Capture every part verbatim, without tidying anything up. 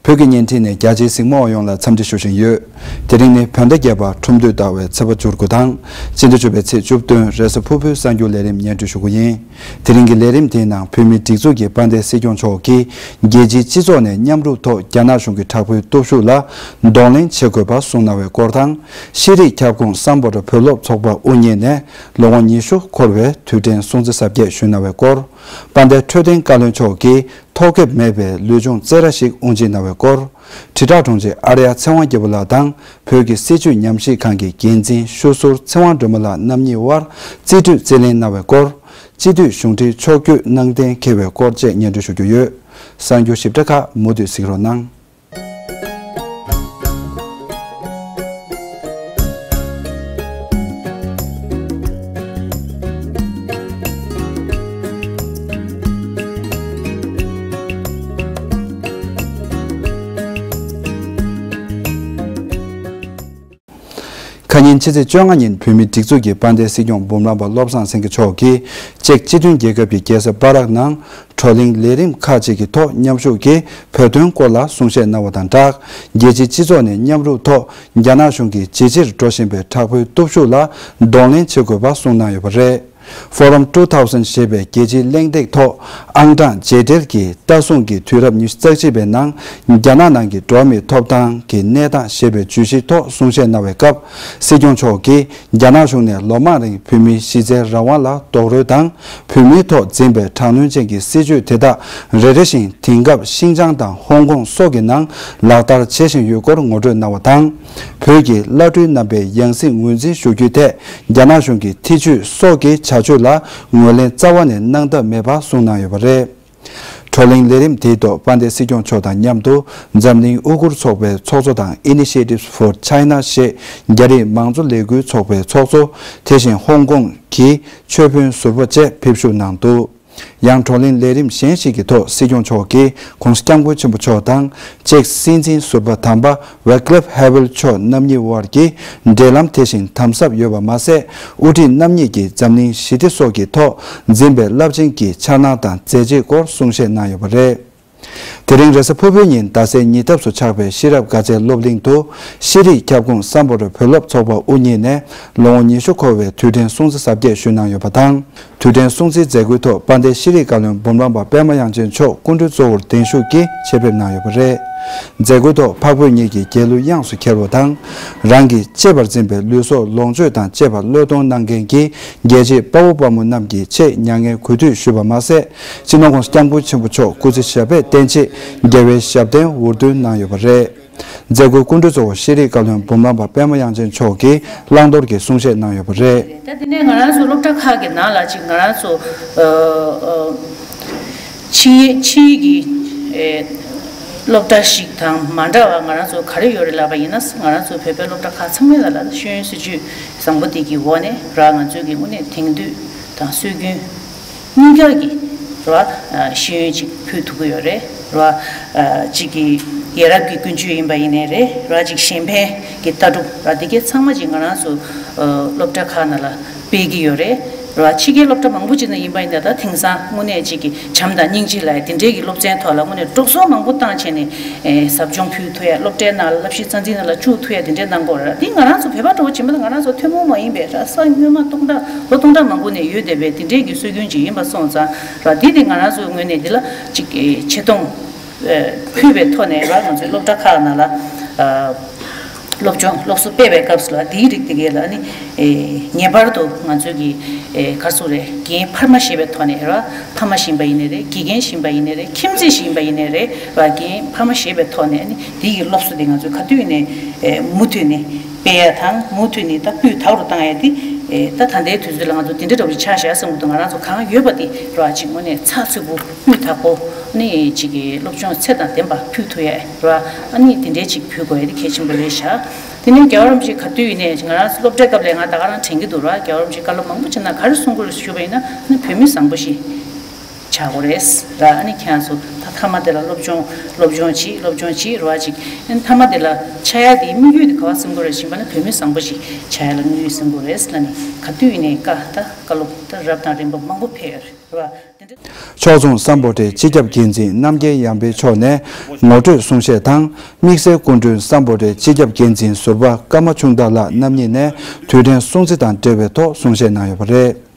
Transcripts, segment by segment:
བོད་ཀྱི་བརྙན་འཕྲིན་ནས་རྒྱ་ཆེའི་གཟིགས་མོ་བ་ཡོངས་ལ་འཚམས་འདྲི་ཞུ་བཞིན་ཡོད། དེ་རིང་ནི་བོད་ཟླ་བརྒྱད་པ་ཁྲུམས་སྟོད་ཟླ་བའི་ཚེས་པ་བཅུ་དགུ་དང་། སྤྱི་ཟླ་བཅུ་པའི་ཚེས་བཅུ་བདུན་རེས་གཟའ་ཕུར་བུའི་གསར་འགྱུར་ལས་རིམ་སྙན་སྒྲོན་ཞུ་གི་ཡིན། དེ་རིང་གི་ལས་རིམ་དེའི་ནང་བོད་མིའི་སྒྲིག་འཛུགས་ཀྱི་དཔལ་ལྡན་སྲིད་སྐྱོང་མཆོག་གིས་རྒྱལ་སྤྱིའི་སྤྱི་ཚོགས་ནས་མཉམ་རུབ་ཐོག་རྒྱ་ནག་གཞུང་གི་དྲག་པོའི་སྟོབས་ཤུགས་ལ་གདོང་ལེན་བྱེད་དགོས་པ་གསུངས་གནང་བའི་སྐོར་དང་། ཤེས་རིག་ཁྱབ་ཁོངས་སམ་བྷོ་ཊ་བོད་སློབ་ཚོགས་པ་དབུ་བརྙེས་ནས་ལོ་ངོ་ཉི་ཤུ་འཁོར་བའི་དུས་དྲན་སྲུང་བརྩི་གཟབ་རྒྱས་ཞུས་གནང་བའི་སྐོར། དཔལ་ལྡན་འཕྲོད་བསྟེན་བཀའ་བློན་མཆོག་གིས་ཐོག་ཁེབས་མེད་པའི་ལུས་སྦྱོང་རྩེད་ར་ཞིག་དབུ་འབྱེད་གནང་བའི་སྐོར། དྲིལ་བསྒྲགས་དྲུང་ཆེ་ཨར་ཡ་ཚེ་དབང་རྒྱལ་པོ་ལགས་དང་བོད་ཀྱི་སྲིད་བྱུས་ཉམས་ཞིབ་ཁང་གི་འགན་འཛིན་ཤོད་ཟུར་ཚེ་དབང་སྒྲོལ་མ་ལགས་རྣམ་གཉིས་དབར་རྩིས་སྤྲོད་རྩིས་ལེན་གནང་བའི་སྐོར། སྤྱི་འཐུས་གཞུང་འབྲེལ་ཕྱོགས་བསྐྱོད་གནང་གཏན་འཁེལ་བའི་སྐོར་བཅས་སྙན་སྒྲོན་ཞུ་རྒྱུ་ཡོད། གསར་འགྱུར་ཞིབ་ཕྲ་ཁག་མུ་མཐུད་གཟིགས་རོགས་གནང་། ཁ་ཉིན་ཕྱི་ཚེས་བཅོ་ལྔ་ཉིན་བོད་མིའི་སྒྲིག་འཛུགས་ཀྱི་དཔལ་ལྡན་སྲིད་སྐྱོང་འབུམ་རམས་པ་བློ་བཟང་སེང་གེ་མཆོག་གིས་ཅེཀ་སྤྱི་མཐུན་རྒྱལ་ཁབ་ཀྱི་རྒྱལ་ས་པ་རག་ནང་བགྲོ་གླེང་ལས་རིམ་ཁག་ཅིག་གི་ཐོག་མཉམ་ཞུགས་ཀྱིས་བོད་དོན་སྐོར་ལ་གསུང་བཤད་གནང་བ་དང་སྦྲགས། རྒྱལ་སྤྱིའི་སྤྱི་ཚོགས་ནས་མཉམ་རུབ་ཐོག་རྒྱ་ནག་གཞུང་གིས་ཇེ་ཆེར་འགྲོ་བཞིན་པའི་དྲག་པོའི་སྟོབས་ཤུགས་ལ་གདོང་ལེན་བྱེད་དགོས་པ་གསུངས་གནང་ཡོད་པ་རེད། Forum two thousand ཞེས་པའི་རྒྱལ་སྤྱིའི་གླེང་སྟེགས་ཐོག་ཨང་གྲངས་རྗེས་འབྲེལ་གྱི་ལྟ་སྲུང་གི་དུས་རབས་ཉི་ཤུ་རྩ་གཅིག་པའི་ནང་རྒྱ་ནག་ནང་གི་འགྲོ་བ་མིའི་ཐོབ་ཐང་གི་གནས་སྟངས་ཞེས་པའི་བརྗོད་གཞིའི་ཐོག་གསུང་བཤད་གནང་བའི་སྐབས། སྲིད་སྐྱོང་མཆོག་གིས་རྒྱ་ནག་གཞུང་ནས་ལོ་མང་རིང་བོད་མིའི་གཞི་རྩའི་རང་དབང་ལ་རྡོག་རོལ་དང་། བོད་མིའི་ཐོག་འཛིན་པའི་དྲག་གནོན་ཅན་གྱི་སྲིད་བྱུས་དེ་དག་རེ་རེ་བཞིན་དེང་སྐབས་ཤིན་ཅང་དང་ཧོང་ཀོང་སོགས་ཀྱི་ནང་ལག་བསྟར་བྱེད་བཞིན་ཡོད་སྐོར་ངོ་སྤྲོད་གནང་བ་དང་། བོད་ཀྱི་བླ་སྤྲུལ་རྣམ་པའི་ཡང་སྲིད་ངོས་འཛིན་ཞུ་རྒྱུའི་ཐད་རྒྱ་ནག་གཞུང་གི་ཐེ་བྱུས་སོགས་ཀྱི་བྱ་སྤྱོད་ལ་ངོས་ལེན་རྩ་བ་ནས་གནང་ཐབས་མེད་པ་གསུངས་གནང་ཡོད་པ་རེད། བགྲོ་གླེང་ལས་རིམ་དེའི་ཐོག་དཔལ་ལྡན་སྲིད་སྐྱོང་མཆོག་དང་མཉམ་དུ་འཛམ་གླིང་ཨུ་གུར་ཚོགས་པའི་ཚོགས་གཙོ་དང་Initiatives for China ཞེས་རྒྱ་རིགས་མང་གཙོ་ལས་འགུལ་ཚོགས་པའི་ཚོགས་གཙོ། དེ་བཞིན་ཧོང་ཀོང་གི་ཆོས་དཔོན་ཟུར་པ་བཅས་ཕེབས་ཞུགས་གནང་འདུག། ཡང་བགྲོ་གླེང་ལས་རིམ་གཞན་ཞིག་གི་ཐོག་སྲིད་སྐྱོང་མཆོག་གིས་༧གོང་ས་༧སྐྱབས་མགོན་ཆེན་པོ་མཆོག་དང་ཅེཀ་སྲིད་འཛིན་ཟུར་པ་དམ་པ་Václav Havel མཆོག་རྣམ་གཉིས་དབར་གྱི་འབྲེལ་ལམ་དེ་བཞིན་དམ་ཟབ་ཡོད་པ་མ་ཟད། དབུ་ཁྲིད་རྣམ་གཉིས་ཀྱིས་འཛམ་གླིང་ཞི་བདེ་སོགས་ཀྱི་ཐོག་འཛིན་པའི་རླབས་ཆེན་གྱི་འཆར་སྣང་དང་མཛད་རྗེས་སྐོར་གསུང་བཤད་གནང་ཡོད་པ་རེད། དེ་རིང་རེས་གཟའ་ཕུར་བུའི་ཉིན་རྡ་སའི་ཉེ་འདབས་སུ་ཆགས་པའི་ཤེས་རབ་དགའ་ཚལ་སློབ་གླིང་དུ་ཤེས་རིག་ཁྱབ་ཁོངས་སམ་བྷོ་ཊ་བོད་སློབ་ཚོགས་པ་དབུ་བརྙེས་ནས་ལོ་ངོ་ཉི་ཤུ་འཁོར་བའི་དུས་དྲན་སྲུང་བརྩི་གཟབ་རྒྱས་ཞུས་གནང་ཡོད་པ་དང་། དུས་དྲན་སྲུང་བརྩིའི་མཛད་སྒོའི་ཐོག་དཔལ་ལྡན་ཤེས་རིག་བཀའ་བློན་འབུམ་རམས་པ་པད་མ་དབྱངས་ཅན་མཆོག་སྐུ་མགྲོན་གཙོ་བོར་གདན་ཞུགས་ཀྱིས་ཆེད་ཕེབས་གནང་ཡོད་པ་རེད། མཛད་སྒོའི་ཐོག་འཕགས་བོད་གཉིས་ཀྱི་རྒྱལ་གླུ་དབྱངས་སུ་གྱེར་བ་དང་། རང་གིས་གཅེས་པར་འཛིན་པའི་ལུས་སྲོག་ལོངས་སྤྱོད་དང་བཅས་པ་བློས་གཏོང་གནང་མཁན་གྱི་རྒྱལ་གཅེས་དཔའ་བོ་དཔའ་མོ་རྣམས་ཀྱི་ཆེད་མྱ་ངན་གུས་འདུད་ཞུས་པ་མ་ཟད། སྤྱི་ནོར་༧གོང་ས་༧སྐྱབས་མགོན་ཆེན་པོ་མཆོག་སྐུ་ཚེ་ཞབས་པད་བརྟན་ཆེད་རྒྱལ་བའི་ཞབས་བརྟན་འུར་འདོན་གནང་ཡོད་པ་རེད། མཛད་སྒོའི་སྐུ་མགྲོན་གཙོ་བོ་ཤེས་རིག་བཀའ་བློན་འབུམ་རམས་པ་པད་མ་དབྱངས་ཅན་མཆོག་གིས་བླང་དོར་གྱི་གསུང་བཤད་གནང་ཡོད་པ་རེད། ད་དེ་ནས་ང་རང་ཚོ་སློབ་གྲྭ་ཁག་གི་ནང་ལ་ཅིག་ང་རང་ཚོ་ཨ་ཨ་ཕྱི་ཕྱི་ཡི་གི་ཨེ་སློབ་གྲྭ་ཞིག་དང་མ་འདྲ་བ་ང་རང་ཚོ་ག་རེ་ཡོད་རེད་ལབ་པ་ཡིན་ན། ང་རང་ཚོ་བོད་པའི་སློབ་གྲྭ་ཁག་ཚང་མའི་ནང་ལ་ཤེས་ཡོན་སྲིད་བྱུས་བཟང་པོ་དེ་གི་འོག་ནས་ར་ང་ཚོའི་གི་དངོས་གནས་དེང་དུས་དང་སྲོལ་རྒྱུན་གཉིས་ཀ་གི་ར་ཨ་ཤེས་ཡོན་ཅིག་ཕུལ་ཐུབ་ཀྱི་ཡོད་རེད་ར། ཨ་ཅིག་གི་ཡ་རབས་ཀྱི་ཀུན་སྤྱོད་ཡིན་པ་ཡིན་ནའི་རེད་ར། ཅིག་གཞན་ཕན་གྱི་ལྟ་གྲུབ་ར། འདི་གའི་ཚང་མ་ཅིག་ང་རང་ཚོ་ཨ་སློབ་གྲྭ་ཁག་ནང་ལ་སྤེལ་གྱི་ཡོད་རེད་ར། ཕྱི་རྒྱལ་སློབ་གྲྭ་མང་པོ་ཅིག་ནང་ཡིན་པ་ཡིན་ན་ད་དེང་སང་དངོས་གནས་ཅིག་གི་བྱམས་དང་སྙིང་རྗེ་ལབ་ཡ་དེ་འདྲའི་གི་སློབ་ཚན་ཐོག་ལ་དངོས་གནས་འགྲོ་སོང་མང་པོ་བཏང་བྱས་ནས་ཨེ་ཟབ་སྦྱོང་ཕུལ་ཐུབ་ཡ། སློབ་གྲྭའི་ནང་ལ་བསླབ་གཞི་རྩ་འཛིན་ནང་ལ་བཅུག་ཐུབ་ཡ་དེ་འདྲའི་གནང་གི་ཡོད་རེད་ར། འདི་ང་རང་ཚོ་བོད་པ་འདྲ་བོ་བྱེད་མི་ད་ང་རང་ཚོ་ཐུན་མོང་མ་ཡིན་པའི་ར། ས་སྔོན་མ་སྟོང་ཕྲག་ལོ་སྟོང་ཕྲག་མང་པོ་ནས་ཡོད་བསྡད་པའི་དེ་འདྲའི་གི་སྲོལ་རྒྱུན་ཅིག་ཡིན་པ་སོང་ཙང་ར། འདི་དེ་ང་རང་ཚོའི་ངོས་ནས་འདི་ལ་ཅིག་ཆེ་མཐོང་ཕུལ་བའི་ཐོག་ནས་ར། ང་ཚོའི་སློབ་གྲྭ་ཁག་ནང་ལ་སློབ་སྦྱོང་སློབ་གསོ་སྤེལ་བའི་སྐབས་སུ་ལ་འདིའི་རིགས་དེ་གས་ལ་ནི་ངེས་པར་དུ་ང་ཚོའི་གི་ག་རེ་ཟེར་རེད། འགན་འཕར་མ་བཞེས་པའི་ཐོག་ནས་ར། ཕ་མ་ཞིག་ཡིན་པ་ཡིན་ནའི་རེད། དགེ་རྒན་ཞིག་ཡིན་པ་ཡིན་ནའི་རེད། ཁྱིམ་མཚེས་ཤིག་ཡིན་པ་ཡིན་ནའི་རེད་ར། འགན་འཕར་མ་བཞེས་པའི་ཐོག་ནས་ནི་འདི་ཡི་སློབ་གསོ་འདི་ང་ཚོས་ག་དུས་ནས་མུ་མཐུད་ནས་སྤེལ་ཡ་དང་མུ་མཐུད་ནས་ད་སྤུས་དག་རུ་བཏང་ཡ་འདི་ད་ད་ལྟའི་དུས་ཚོད་ལ་ང་ཚོ་འདི་འདྲ་འདྲ་བོ་ཞིག་ཆགས་བཞག་བསམ་གྱི་འདུག་ང་རང་ཚོ་གང་ཡོད་པ་འདི་ར་ཅིག་དངོས་གནས་ཚགས་ཚུད་པོ་སྤུས་དག་པོ་ནི་ཅིག་གི་སློབ་སྦྱོང་ཚད་དང་ལྡན་པ་ཕུལ་ཐུབ་ཡ་ར། ཨ་ནི་འདི་འདྲའི་ཅིག་ཕུལ་དགོས་ཡ་འདི་གལ་ཆེན་པོ་རེད་ཤག་དེ་ནས་རྒྱལ་བ་རིན་པོ་ཆེ་ག་དུས་ཡིན་ནའི་ང་རང་ཚོ་སློབ་གྲྭའི་སྐབས་ལ་ང་ད་ག་རང་དྲན་གྱི་འདུག་ར། རྒྱལ་བ་རིན་པོ་ཆེ་བཀའ་སློབ་མང་པོ་ཅིག་ནང་ག་རེ་གསུང་གི་རེད་ཞུས་པ་ཡིན་ན་ནི་བོད་མི་བཟང་པོ་ཞིག་ཆགས་དགོས་རེད་ར། ཨ་ནི་ཁྱེད་རང་ཚོ་ད་མཐའ་མ་དེ་ལ་སློབ་སྦྱོང་སློབ་སྦྱོང་བྱེད་སློབ་སྦྱོང་བྱེད་ར་ཅིག་ཨ་ནི་མཐའ་མ་དེ་ལ་ཆགས་ཡ་དེའི་དམིགས་ཡུལ་དེ་ག་པར་སེམས་ཁུར་རེ་བཞིན་པ་ནི་བོད་མི་བཟང་པོ་ཞིག་ཆགས་ཡ་ལ་དམིགས་ཡུལ་སེམས་ཁུར་རེད་ལ་ནི་ག་དུས་ཡིན་ནའི་བཀའ་ད་བཀའ་སློབ་ད་རབ་དང་རིམ་པ་མང་པོ་ཕེབས་ཡོད་རེད་ར། ཕྱོགས་མཚུངས་སམ་བྷོ་ཊའི་སྤྱི་ཁྱབ་འགན་འཛིན་རྣམ་རྒྱལ་ཡར་འཕེལ་མཆོག་ནས་ངོ་སྤྲོད་གསུང་བཤད་དང་། དམིགས་བསལ་སྐུ་མགྲོན་སམ་བྷོ་ཊའི་སྤྱི་ཁྱབ་འགན་འཛིན་ཟུར་པ་ཀརྨ་ཆུང་བདག་ལགས་རྣམ་གཉིས་ནས་དུས་དྲན་སྲུང་བརྩི་དང་འབྲེལ་བའི་ཐོག་གསུང་བཤད་གནང་ཡོད་པ་རེད།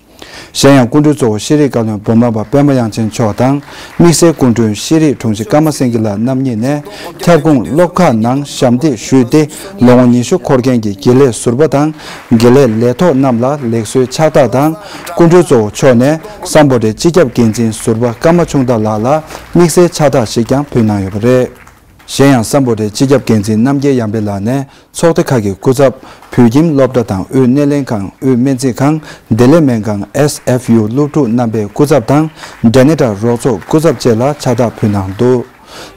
གཞན་ཡང་སྐུ་མགྲོན་གཙོ་བོ་ཤེས་རིག་བཀའ་བློན་འབུམ་རམས་པ་པད་མ་དབྱངས་ཅན་མཆོག་དང་། དམིགས་བསལ་སྐུ་མགྲོན་ཤེས་རིག་དྲུང་ཆེ་ཀརྨ་སེང་གེ་ལགས་རྣམ་གཉིས་ནས་ཁྱབ་ཁོངས་སློབ་ཁག་ནང་ཞབས་འདེགས་ཞུས་ཏེ། ལོ་ངོ་ཉི་ཤུ་འཁོར་མཁན་གྱི་དགེ་ལས་ཟུར་པ་དང་། དགེ་ལས་ལས་ཐོག་རྣམས་ལ་ལེགས་གསོའི་ཕྱག་རྟགས་དང་། སྐུ་མགྲོན་གཙོ་བོ་མཆོག་ནས་སམ་བྷོ་ཊའི་སྤྱི་ཁྱབ་འགན་འཛིན་ཟུར་པ་ཀརྨ་ཆུང་བདག་ལགས་ལ་དམིགས་བསལ་ཕྱག་རྟགས་ཤིག་ཀྱང་ཕུལ་གནང་ཡོད་པ་རེད། གཞན་ཡང་སམ་བྷོ་ཊའི་སྤྱི་ཁྱབ་འགན་འཛིན་རྣམ་རྒྱལ་ཡར་འཕེལ་ལགས་ནས་ཚོགས་སྡེ་ཁག་གི་སྐུ་ཚབ། བོད་ཁྱིམ་སློབ་གྲྭ་དང་དབུས་སྣེ་ལེན་ཁང་། དབུས་སྨན་རྩིས་ཁང་། བདེ་ལེགས་སྨན་ཁང་། ཨེས་ཨེཕ་ཡུ་སློབ་ཕྲུག་རྣམ་པའི་སྐུ་ཚབ་དང་། འབྲས་ནད་དྲག་རོགས་ཚོགས་སྐུ་ཚབ་བཅས་ལ་ཕྱག་རྟགས་ཕུལ་གནང་འདུག།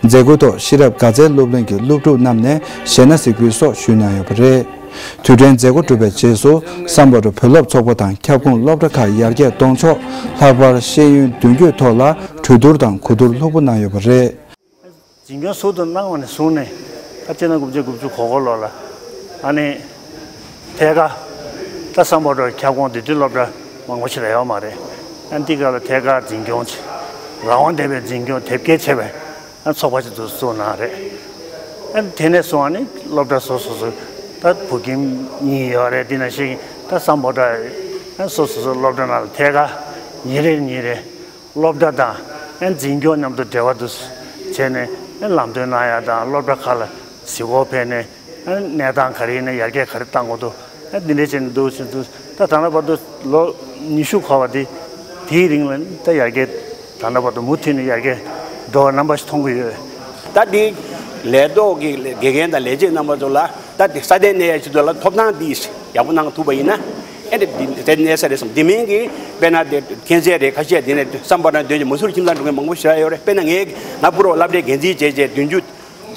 མཛད་སྒོའི་ཐོག་ཤེས་རབ་དགའ་ཚལ་སློབ་གླིང་གི་སློབ་ཕྲུག་རྣམས་ནས་གཞས་སྣ་གཟིགས་འབུལ་སོགས་ཞུས་གནང་ཡོད་པ་རེད། དུས་དྲན་མཛད་སྒོ་གྲུབ་པའི་རྗེས་སུ་སམ་བྷོ་ཊ་བོད་སློབ་ཚོགས་པ་དང་ཁྱབ་ཁོངས་སློབ་གྲྭ་ཁག་ཡར་རྒྱས་གཏོང་ཕྱོགས། ལྷག་པར་ཤེས་ཡོན་མདུན་སྐྱོད་ཐོག་ལ་གྲོས་བསྡུར་དང་གོ་བསྡུར་ལྷུག་པོ་གནང་ཡོད་པ་རེད། འཛིན་སྐྱོང་ཟུར་དུ་གནང་བ་ནས་བཟུང་ནས་ད་སྤྱི་ཟླ་དགུ་བཅུ་གོ་གོ་ལོ་ལ་ཨ་ནི་ཐད་ཀར་ད་སམ་བྷོ་ཊ་ཁྱབ་ཁོངས་འདི་དུས་སློབ་གྲྭ་མང་པོ་ཞིག་རག་ཡོད་མ་རེད། ཨ་འདི་ག་ལ་ཐད་ཀར་འཛིན་སྐྱོང་བྱེད། རང་དབང་ལྡན་པའི་འཛིན་སྐྱོང་དེབ་སྐྱེལ་བྱས་པའི་ཨ་ཚོགས་པ་ཞིག་ཏུ་བཙུགས་གནང་རེད། ཨ་དེ་ནས་བཟུང་ཨ་ནི་སློབ་གྲྭ་སོ་སོ་སོ་ད་བོད་ཁྱིམ་གཉིས་ཡོད་རེད། དེ་ནང་བཞིན་ད་སམ་བྷོ་ཊ་ཨ་སོ་སོ་སོ་སློབ་གྲྭ་ནང་ལ་ཐད་ཀར་ཉིན་རེ་ཉིན་རེ། སློབ་གྲྭ་དང་ཨ་འཛིན་སྐྱོང་མཉམ་དུ་འབྲེལ་བ་དུ་བྱས་ནས་ཨ་ལམ་སྟོན་གནང་ཡ་དང་། སློབ་གྲྭ་ཁག་ལ་གཟིགས་སྐོར་ཕེབས་ནས་ཨ་གནས་སྟངས་ག་རེ་ཡིན་ན་ཡར་རྒྱས་ག་རེ་གཏང་དགོས་འདུག། ཨ་འདི་འདྲས་བྱས་ནས་འདུག་ཟེར་འདུག། ད་ད་ལྟ་བར་དུ་ལོ་ཉི་ཤུ་འཁོར་བ་དེ་དེའི་རིང་ལ་ད་ཡར་རྒྱས་ད་ལྟ་བར་དུ་མུ་མཐུད་ནས་ཡར་རྒྱས་འགྲོ་བ་རྣམ་པ་ཞིག་མཐོང་གི་ཡོད། ད་འདི་ལས་ཐོག་གི་དགེ་རྒན་དང་ལས་བྱེད་རྣམ་པ་ཚོ་ལ་ད་འདི་སྲ་བརྟན་གནས་ཡ་ཆེད་དུ་ལ་ཐོབ་ཐང་འདི་ཡག་པོ་གནང་ཐུབ་པ་ཡིན་ན། ཨེ་འདི་འདི་དེ་གནས་ས་རེད་བསམ། འདི་མིན་གྱི་དཔེར་ན་དེ་མཁྱེན་ཚད་རེད། ཁ་ཤས་དེ་ནས་བསམ་པ་རང་དོན་གྱི་མ་སུར་ཁྱིམ་ཚང་འགྲོ་མཁན་མང་པོ་ཞིག་ཡོད་རེད། དཔེར་ན་ངས་ང་སྤུ་རོ་སློབ་གྲྭའི་འགན་འཛིན་བྱས་བྱས་བདུན་ཅུ་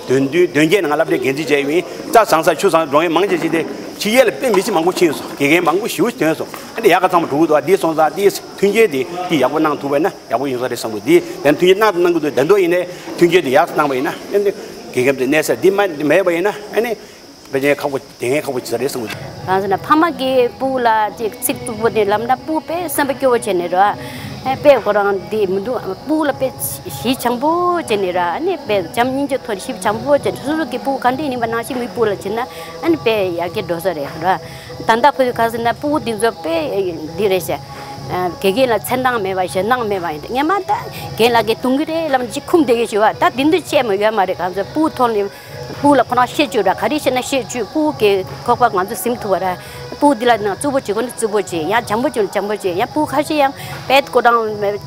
བདུན་བདུན་བདུན་བརྒྱད་ནང་སློབ་གྲྭའི་འགན་འཛིན་བྱས་ཡོད། རྩྭ་བཟང་ས་ཆུ་བཟང་འགྲོ་མཁན་མང་ཆེ་ཞིག་དེ་ཕྱི་རྒྱལ་ལ་དཔེ་མི་ཤེས་མང་པོ་ཕྱིན་སོང་། དགེ་རྒན་མང་པོ་ཞིག་ཐོན་སོང་། ཨ་འདི་ཡག་ག་ཚང་མ་འགྲོ་གི་འདུག། ཨ་འདི་སོང་ཙང་འདི་མཐུན་རྐྱེན་དེ་འདི་ཡག་པོ་གནང་ཐུབ་པ་ཡིན་ན་ཡག་པོ་ཡོང་ས་རེད་བསམ་གི་འདུག། འདི་དོན་མཐུན་རྐྱེན་གནང་གནང་གི་འདུག། དོན་དུ་ཡིན་ནའི་མཐུན་རྐྱེན་དེ་ཡག་གནང་པ་ཡིན་ན་ཨ་འདི་དགེ་རྒན་དེ་གནས་ས་འདི་མ་མེད་པ་ཡིན་ན་ཨ་ནི། དཔེ་ཆའི་ཁག་པོ་དེ་ངའི་ཁག་པོ་ཇི་ལྟར་རེད་གསུངས། གང་ཟེར་ན་ཕ་མ་གིས་སྤུ་གུ་ལ་ཅིག་ཚིག་རྩུབ་པོ་དེ་ལབ་ན་སྤུ་གུ་དཔེ་སེམས་པ་སྐྱོ་བོ་བྱས་ནས་རེད་བ། དཔེ་ཁོ་རང་འདི་མི་འདུག། སྤུ་གུ་ལ་དཔེ་ཞིབ་འཇམ་པོ་བྱས་ནས་རེད་བ། ཨ་ནི་དཔེ་བྱམས་སྙིང་རྗེ་ཐོག་ནས་ཞིབ་འཇམ་པོ་བྱས་ནས་སོ་སོ་གི་སྤུ་གུ་ག་འདྲ་ཡིན་པ་ནང་བཞིན་མི་སྤུ་གུ་ལ་བྱས་ན་ཨ་ནི་དཔེ་ཡར་རྒྱས་འགྲོ་ས་རེད་རེད་བ། ད་ལྟ་ཁོས་གང་ཟེར་ན་སྤུ་གུ་འདི་ཚོ་དཔེ་འདི་རེད་ཤག། དགེ་རྒན་ལ་མཚན་གནང་མེད་པ་ཞེད་སྣང་མེད་པ་ཡིན། སྔན་མ་ད་རྒན་ལགས་ཀྱིས་གཏོང་གི་རེད་ལབ་ནས་ཅིག་འཁུམས་བསྡད་ཀྱི་ཞུ་བ། ད་འདི་འདི་བྱས་མ་ཡོད་མ་རེད། གང་ཟེར་སྤུ་གུ་ཐོག་ནས། སྤུ་གུ་ལ་ཁོ་རང་བཤད་བཅུག་ར། ག་རེ་བཤད་ན་བཤད་བཅུག། སྤུ་གུ་གི་ཁོག་པ་ང་ཚོ་ཟིན་ཐུབ་པ་ར། སྤུ་གུ་འདི་ལ་ནང་རྩུབ་པོ་བྱེད་དགོས་ན་རྩུབ་པོ་བྱེད། ཡང་འཇམ་པོ་བྱེད་ན་འཇམ་པོ་བྱེད། ཡང་སྤུ་གུ་ཁ་ཤས་ཡང་དཔེ་ཁོ་རང་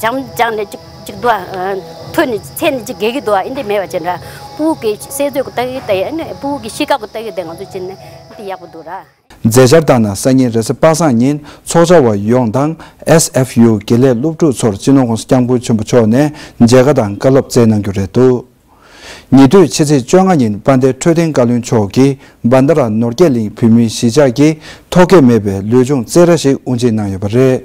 འཇམ་འཇམ་ནས་ཅིག་ཅིག་འདུག་ཨ། ཐོན་ནས་ཚད་ནས་ཅིག་རྒས་ཀྱི་འདུག་ཨ། འདི་མེད་པ་བྱེད་ར། སྤུ་གུ་གི་བསྲེ་མཛོད་ཀྱི་ལྟ་གི་ལྟ་ཡ་ནི་སྤུ་གུ་གི་གཤིས་ཀ་གི་ལྟ་གི་ལྟ་ང་ཚོ་བྱེད་ན་འདི་ཡག་པོ་འདུག་ར། མཛད་འཆར་ལྟར་ན་སང་ཉིན་རེས་གཟའ་པ་སངས་ཉིན་ཚོགས་བཅར་བ་ཡོངས་དང་། ཨེས་ཨེཕ་ཡུ་དགེ་ལས་སློབ་ཕྲུག་ཚོར་སྤྱི་ནོར་༸གོང་ས་༸སྐྱབས་མགོན་ཆེན་པོ་མཆོག་ནས་མཇལ་ཁ་དང་བཀའ་སློབ་སྩལ་གནང་རྒྱུ་རེད་འདུག། ཉེ་དུས་ཕྱི་ཚེས་བཅོ་ལྔ་ཉིན་དཔལ་ལྡན་འཕྲོད་བསྟེན་བཀའ་བློན་མཆོག་གིས་བྷན་དྷ་ར་ནོར་རྒྱས་གླིང་བོད་མིའི་གཞིས་ཆགས་ཀྱི་ཐོ་བཀོད་མེད་པའི་ལུས་སྦྱོང་རྩེད་ར་ཞིག་དབུ་འབྱེད་གནང་ཡོད་པ་རེད།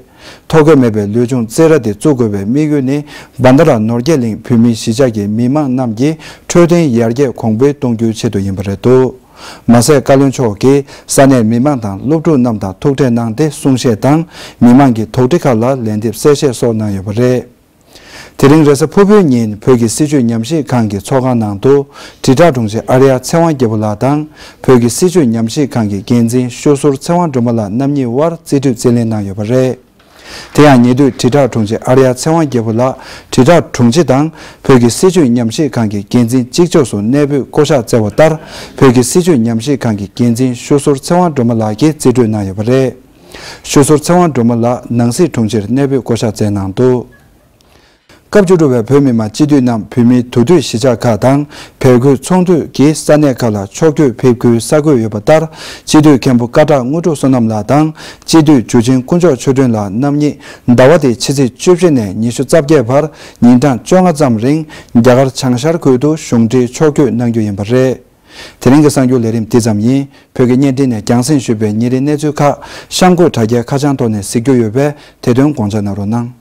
ཐོ་བཀོད་མེད་པའི་ལུས་སྦྱོང་རྩེད་ར་དེ་བཙུགས་དགོས་པའི་དམིགས་ཡུལ་ནི། བྷན་དྷ་ར་ནོར་རྒྱས་གླིང་བོད་མིའི་གཞིས་ཆགས་ཀྱི་མི་མང་རྣམས་ཀྱི་འཕྲོད་བསྟེན་ཡར་རྒྱས་གོང་འཕེལ་གཏོང་རྒྱུའི་ཆེད་དུ་ཡིན་པ་རེད་འདུག། མ་ཟད་བཀའ་བློན་མཆོག་གིས་ས་གནས་མི་མང་དང་སློབ་ཕྲུག་རྣམས་དང་ཐུག་འཕྲད་གནང་སྟེ་གསུང་བཤད་དང་། མི་མང་གི་དོགས་འདྲི་ཁག་ལ་ལན་འདེབས་གསལ་བཤད་སོགས་གནང་ཡོད་པ་རེད། དེ་རིང་རེས་གཟའ་ཕུར་བུའི་ཉིན་བོད་ཀྱི་སྲིད་བྱུས་ཉམས་ཞིབ་ཁང་གི་ཚོགས་ཁང་ནང་དུ། དྲིལ་བསྒྲགས་དྲུང་ཆེ་ཨར་ཡ་ཚེ་དབང་རྒྱལ་པོ་ལགས་དང་། བོད་ཀྱི་སྲིད་བྱུས་ཉམས་ཞིབ་ཁང་གི་འགན་འཛིན་ཤོ་ཟུར་ཚེ་དབང་སྒྲོལ་མ་ལགས་རྣམ་གཉིས་དབར་རྩིས་སྤྲོད་རྩིས་ལེན་གནང་ཡོད་པ་རེད། དེ་ཡང་ཉེ་དུས་དྲིལ་བསྒྲགས་དྲུང་ཆེ་ཨར་ཡ་ཚེ་དབང་རྒྱལ་པོ་ལགས་དྲིལ་བསྒྲགས་དྲུང་ཆེ་དང་། བོད་ཀྱི་སྲིད་བྱུས་ཉམས་ཞིབ་ཁང་གི་འགན་འཛིན་གཅིག་ལྕོགས་སུ་གནས་སྤོས་བསྐོ་གཞག་སྩལ་བ་ལྟར། བོད་ཀྱི་སྲིད་བྱུས་ཉམས་ཞིབ་ཁང་གི་འགན་འཛིན་ཤོ་ཟུར་ཚེ་དབང་སྒྲོལ་མ་ལགས་ཀྱིས་རྩིས་སྤྲོད་གནང་ཡོད་པ་རེད། ཤོ་ཟུར་ཚེ་དབང་སྒྲོལ་མ་ལགས་ནང་སྲིད་དྲུང་ཆེར་གནས་སྤོས་བསྐོ་གཞག་མཛད་གནང་འདུག། སྐབས་བཅུ་དྲུག་པའི་བོད་མི་མང་སྤྱི་འཐུས་རྣམས་བོད་མིའི་འདུ་སྡོད་གཞིས་ཆགས་ཁག་དང་བལ་ཁུལ་ཚོགས་འདུས་ཀྱི་ས་གནས་ཁག་ལ་ཕྱོགས་བསྐྱོད་ཕེབས་ཁུལ་གསར་འགོད་ཡོད་པ་ལྟར། སྤྱི་འཐུས་མཁན་པོ་སྐད་གྲགས་དངོས་གྲུབ་བསོད་ནམས་ལགས་དང་སྤྱི་འཐུས་འཇུ་ཆེན་དཀོན་མཆོག་ཆོས་སྒྲོན་ལགས་རྣམ་གཉིས་ཟླ་བ་འདིའི་ཕྱི་ཚེས་བཅུ་བཞི་ནས་ཉི་ཤུ་རྩ་བརྒྱད་བར་ཉིན་གྲངས་བཅོ་ལྔ་ཙམ་རིང་རྒྱ་གར་བྱང་ཤར་ཁུལ་དུ་གཞུང་འབྲེལ་ཕྱོགས་བསྐྱོད་གནང་རྒྱུ་ཡིན་པ་རེད། དེ་རིང་གི་གསར་འགྱུར་ལས་རིམ་འདི་ཙམ་ཡིན། བོད་ཀྱི་བརྙན་འཕྲིན་ནས་རྒྱང་སྲིང་ཞུས་པའི་ཉིན་རེའི་གནས་ཚུལ་ཁག་གཤམ་འཁོད་དྲ་རྒྱའི་ཁ་བྱང་ཐོག་ནས་གཟིགས་རྒྱུ་ཡོད་པས་དེ་དོན་དགོངས་འཇགས་གནང་རོགས་གནང་།